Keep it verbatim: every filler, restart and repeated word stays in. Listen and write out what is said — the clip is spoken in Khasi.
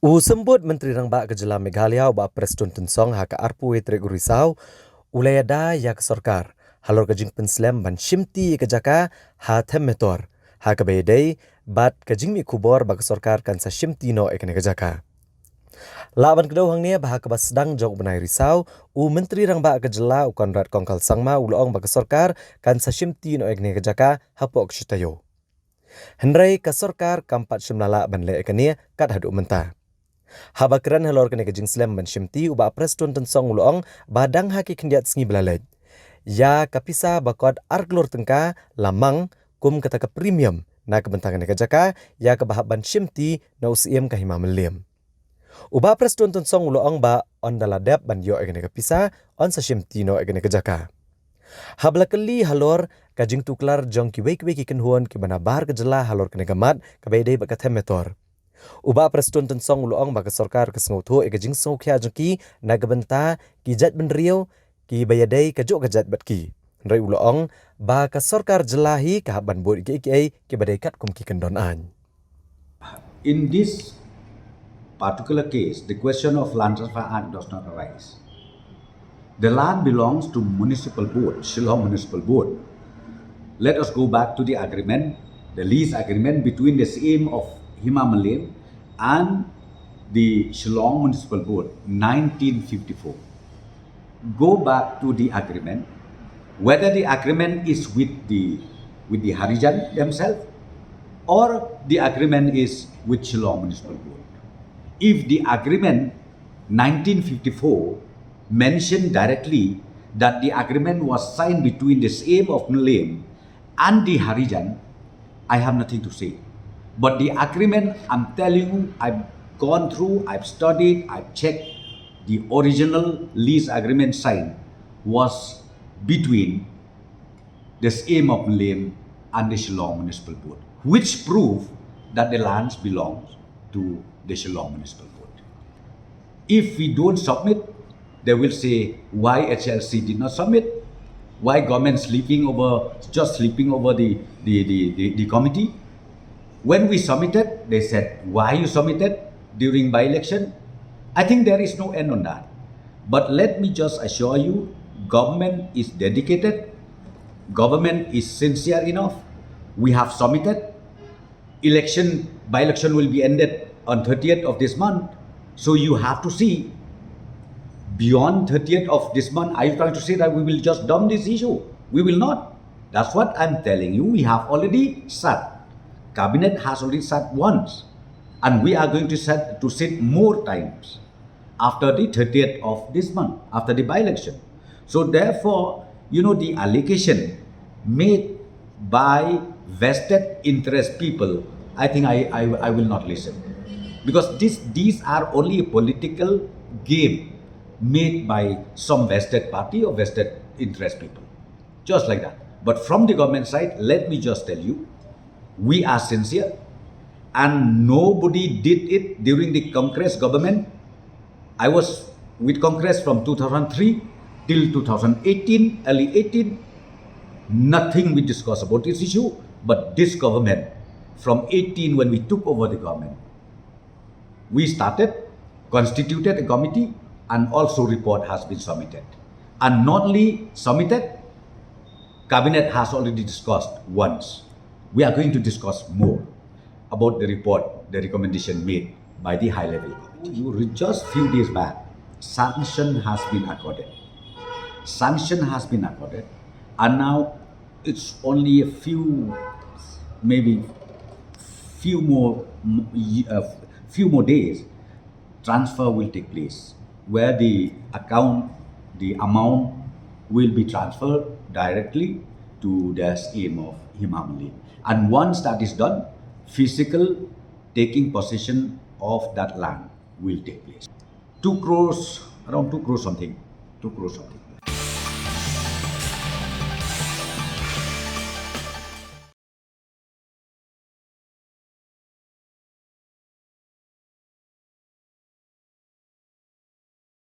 U Symbud Myntri Rangbah ka Jylla Meghalaya u Bah Prestone Tynsong ha ka arphew tarik u Risaw u la ïada ïa ka sorkar halor ka jingpynslem ban shimti ïa ka jaka ha Them Metor, ha kaba ïadei bad ka jingmih khubor ba ka sorkar kan sa shimti noh ïa kane ka jaka. Lah ban kdew hangne ba ha kaba sdang jong u bnai Risaw, u Myntri Rangbah ka Jylla u Conrad Kongkal Sangma u la ong ba ka sorkar kan sa shimti noh ïa kane ka jaka hapoh ka shi taïew. Hynrei ka sorkar kam pat shym la lah ban leh ïa kane kat haduh mynta. Haba kren halor kane ka jingslem ban shimti, u Bah Prestone Tynsong u la ong ba dang ha ki khyndiat sngi ba la leit, ïa ka pisa ba kot ar klur tyngka la mang kum kata ka premium na ka bynta kane ka jaka ïa kaba hap ban shimti na u Syiem ka Hima Mylliem. U Bah Prestone Tynsong u la ong ba ynda la dep ban ïoh ïa kane ka pisa, yn sa shimti noh ïa kane ka jaka. Haba la kylli halor ka jingtuklar jong kiwei kiwei ki kynhun kiba na bar ka jylla halor kane ka mat kaba ïadei bad ka Them Metor, u Bah Prestone Tynsong u la ong ba ka sorkar ka sngewthuh ïa ka jingsngewkhia jong ki na ka bynta ki jaitbynriew kiba ïadei kajuh ka jait bad ki. Hynrei u la ong ba ka sorkar jylla hi ka hap ban bud ïa kiei kiei kiba dei katkum ki kyndon aiñ. In this particular case, the question of Land Transfer Act does not arise. The land belongs to Municipal Board, Shillong Municipal Board. Let us go back to the agreement, the lease agreement between the Syiem of Hima Mylliem and the Shillong Municipal Board, nineteen fifty-four. Go back to the agreement, whether the agreement is with the, with the Harijan themselves or the agreement is with Shillong Municipal Board. If the agreement nineteen fifty-four mentioned directly that the agreement was signed between the Syiem of Mylliem and the Harijan, I have nothing to say. But the agreement, I'm telling you, I've gone through, I've studied, I've checked, the original lease agreement signed was between the Syiem of Mylliem and the Shillong Municipal Board, which prove that the lands belongs to the Shillong Municipal Board. If we don't submit, they will say why H L C did not submit, why government sleeping over, just sleeping over the, the, the, the, the committee. When we submitted, they said, "Why you submitted during by-election?" I think there is no end on that. But let me just assure you, government is dedicated, government is sincere enough. We have submitted. Election, by-election will be ended on thirtieth of this month. So you have to see, beyond thirtieth of this month, are you trying to say that we will just dump this issue? We will not. That's what I'm telling you. We have already sat. Cabinet has already sat once. And we are going to set, to sit more times after the thirtieth of this month, after the by-election. So therefore, you know, the allegation made by vested interest people, I think I, I, I will not listen. Because this, these are only a political game made by some vested party or vested interest people. Just like that. But from the government side, let me just tell you, we are sincere, and nobody did it during the Congress government. I was with Congress from two thousand three till two thousand eighteen, early eighteen. Nothing we discussed about this issue, but this government, from eighteen when we took over the government, we started, constituted a committee, and also report has been submitted. And not only submitted, cabinet has already discussed once. We are going to discuss more about the report, the recommendation made by the high level committee. You re-, just few days back, sanction has been accorded. Sanction has been accorded, and now it's only a few, maybe few more, m-, y-, uh, few more days, transfer will take place, where the account, the amount will be transferred directly to the Syiem of Hima Mylliem. And once that is done, physical taking possession of that land will take place. Two crores, around two crores something, two crores something.